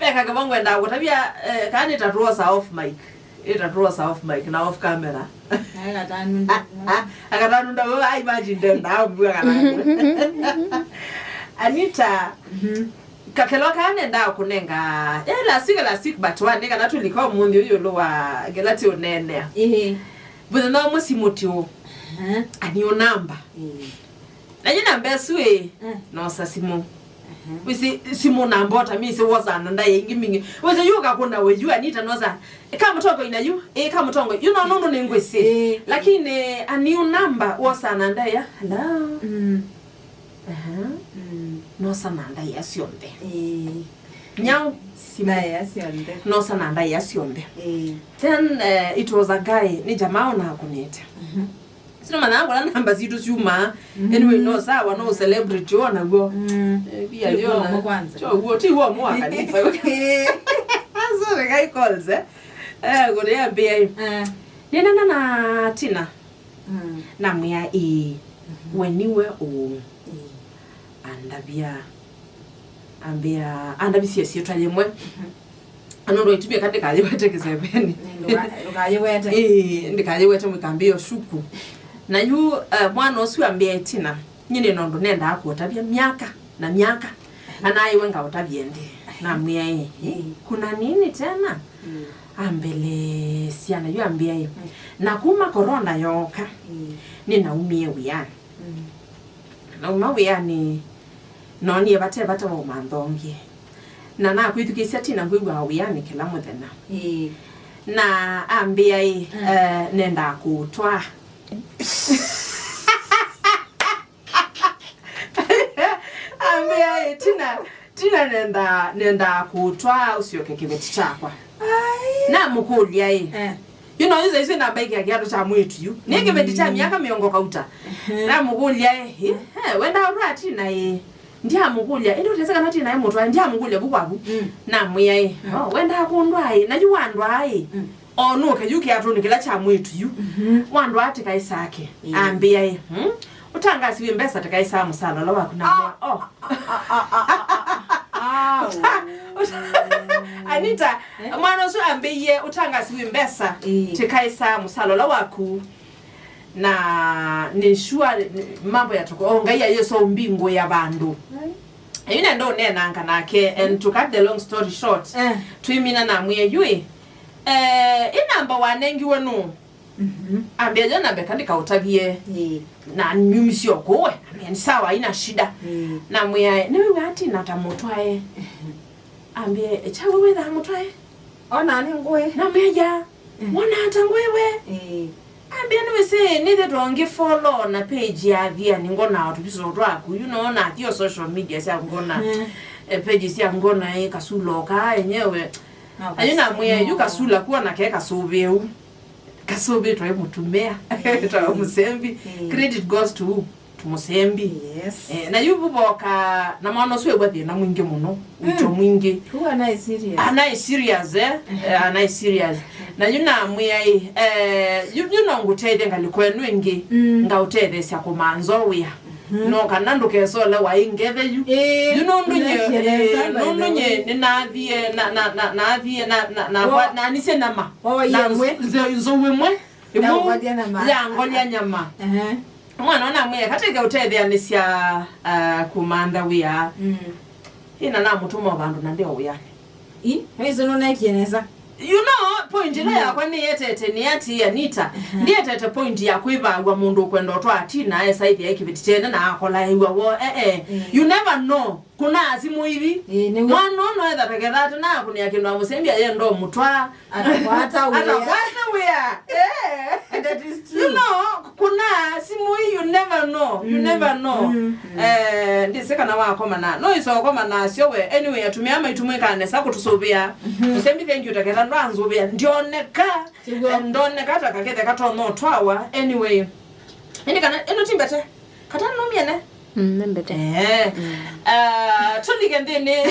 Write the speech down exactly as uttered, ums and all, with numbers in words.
Eka kĩvo ngwendaa kũtavya, eh, kana nĩta tuosa off mic. Ĩta tuosa off mic na off camera. Naye katanunda. Akatanunda we, I imagine ndendaa mbua kana. Anita, kakelo kaa nendaa kũnenga, eh, last week, last week, but one, nĩ kana tũlika ũmũnthĩ ũyũ ĩũlũ wa kĩla ti ũneenea. Ĩĩ. Mũthenya ũmwe simũ tiũ. Aha. Ani ũnamba. Ĩĩ. Na yu namba ĩsu ĩ, mm, nosa simũ. Mhm. Wĩsĩ simũ namba ũtamĩsĩ wosaa na ndaĩa ingĩ mbingĩ. Wĩsĩ yu ũkakũna we, yu Anita nosa. Ĩ, kamũtongo ina yu, ĩ, kamũtongo. Yu no nũndũ nĩ ngwĩsĩ. Ĩ. Lakini a new number wosaa na ndaĩa. Hello. Mm. Aha. Mm. Nosa na ndaĩa syonthe. Ĩ. Nyau, simũ. Ndaĩa syonthe. Nosa na ndaĩa syonthe. Ĩ. Then, eh, it was a guy, nĩ jamaa onakũnĩte. Mhm. Sino manaa kũla namba sitũ syumaa. Mm. Anyway, no sawa, no celebrity o naw'o. Mm. Eh, pia ti yo na w'o kwanza. Cho w'o, ti w'o mwa kanisa. Sorry, kai calls, eh. Eh, kũrĩa mbia ĩ. Eh. Nĩnena na Tina. Mm. Namwĩa ĩĩ. Mhm. We niwe ũũ. Ĩĩ. Andavya. Ambĩa, andavisye syĩtwa yĩmwe. Mhm. Ano ndo itumia kandi kayĩwete kĩsevenĩ. Ndũka-, ndũkayĩwete. Ĩĩ, ndikayĩwete mwĩkambĩo suku. Na yu, eh, mwana ũsu ambĩa Tina, nyie nĩ nondũ nendaa kũũtavya myaka na myaka. Anaiwe ngaũtavye ndĩ. Namwĩa ĩ, ĩ, kuna nini tena? Mm. Ambelesya na yu ambĩa ĩ. Mm. Na kuma corona yoka, mm, nĩnaumie wĩanĩ. Mm. Nauma wĩanĩ, noonie vate vata wa ũmantha ũngĩ. Na nakwĩthukĩĩsya Tina ngwĩw'aa wĩanĩ kĩla mũthenya. Ĩĩ. Na ambĩa ĩ, mm, eh, nendaa kũũtwaa. Ambĩa ĩ, Tina, Tina nendaa, nendaa kũũtwaa ũsyoke kĩveti kyakwa. Ai. Namũkũlya ĩ. Eh. You know, yu saizi namba ĩkĩa kĩatũ kya mwĩĩtu yu. Nĩ kĩveti kya myaka mĩongo kauta. Mhm. Namũkũlya ĩ, ĩ, eh, wendaa ũtwaa Tina ĩ? Ndiamũkũlya, ĩndĩ ũtesĩ kana Tina e mũtwae, ndiamũkũlya vu kwaku. Mm. Namwĩa ĩ, mm, oh, wendaa kũndwaa ĩ? Na yu wandwaa ĩ? Mm. O nũke yu kĩatũnĩ kĩla kya mwĩĩtu yu. Mhm. Wandwaa tĩkaĩsake. Mm. Ambĩa ĩ, hmm? Ũtangasiw'e mbesa tĩkaĩsaa mũsala ũla waku na mwa-, oh. Ah, ah, ah, ah, ah, ah. Ah, Anita, eh? Mwana ũsu ambĩie ũtangasiw'e mbesa, ĩĩ, tĩkaĩsaa mũsala ũla waku. Na nĩ sure, mambo ya toko, o Ngai ayĩsa ũmbingũĩa vandũ. Ai. Yu nenda ũneenanga nake, and to cut the long story short, eh, twĩmina namwĩe, yu ĩ, eh, ĩ namba wanengiwe nũ? Mhm. Ambĩa, "Yo namba eka ndĩkaũtavye." Ĩĩ. Na nyumisye o kũwe. Ambĩa, "Ni sawa, haina shida." Ĩĩ. Namwĩa, "Nĩwĩw'aa Tina ta mũtwae?" Mhm. Ambĩa, "Kyaũ wĩthaa mũtwae?" Ona nĩ ngũĩ. Namwĩa, "Ya, mm, wona ata ngũĩ we?" Ĩĩ. Ambĩa, "Nĩwĩsĩ, nĩthĩtwa ngĩ follow na page ya Athiani, ngonaa tũpiso twaku, you know, na thio social media sya ngona, mm, eh, page sya ngona, eh, kasula o kaa enyewe." Ayu namwĩa, yu kasula kuona ke kasũvĩu. Kasũvĩtwe mũtumĩa, ĩĩ, twawe mũsembi. Ĩĩ. Credit goes to who? To mũsembi. Yes. Eh, na yu vuvoka, na mwana ũsu ew'a thĩna mwingĩ mũno, wito, mm, mwingĩ. Who are not serious? Are not serious, eh? Eh, are not serious. Na yu namwĩa ĩ, eh, yu, yu no ngũtethye ngalĩko ĩno ĩngĩ, mm, ngaũtetheesya kũmantha wĩa. Mhm. No kana ndũkesole waĩ ngethe yu. Ĩĩ, yu nũndũ nye, nĩnakie nesa, eh, by the way, nũndũ nye nĩnathie, na, na, na, nathie, na, na, na, wa-, nanisye nama. Wa-, na ĩmwe. Nzou ĩmwe. Ĩmwe yangolya nyama. Yangolya nyama. Ehe. Mwana ona mwĩe, kateke ũtetheanĩsya, ah, kũmantha wĩa. Mm. Ĩna namũtũma o vandũ na nde o wĩanĩ. Ĩ, wĩsĩ nũnekie nesa. You know, point ĩla, mm, yakwa nĩyetete nĩ atĩ, Anita, ehe, ndietete point ya kwĩvaaw'a mũndũ ũkwenda ũtwaa Tina esa ĩthĩa kĩveti kyene na akola ew'a woo. Eh, eh. Mm. You never know. Kũnaa simũ ithi. Ĩĩ, nĩw'o. Mwana ũno etha takethate na akũnĩa kĩndũ amũsembia yenda ũmũtwaa. Atakwata wĩa. Atakwata wĩa. Eh. And that is true. You know, kũnaa simũ ii, you never know. You, mm, never know. Mm, mm. Eh, ndĩsĩ kana wakomana. No ĩsokomana asyo we. Anyway, atumĩa maitũ mwĩkaa nesa kũtũsũvĩa. Mhm. Mũsembi, thank you, taketha ndwanzũvĩa. Ndioneka. Tiguo. Eh, ndoneka ta kakethe katonya ũtwawa. Anyway. Ĩndĩ kana, ĩno ti mbete. Kata nũmie ne? Mm, nĩ mbete. Eh. Mm. Ah, tũlike nthĩnĩ.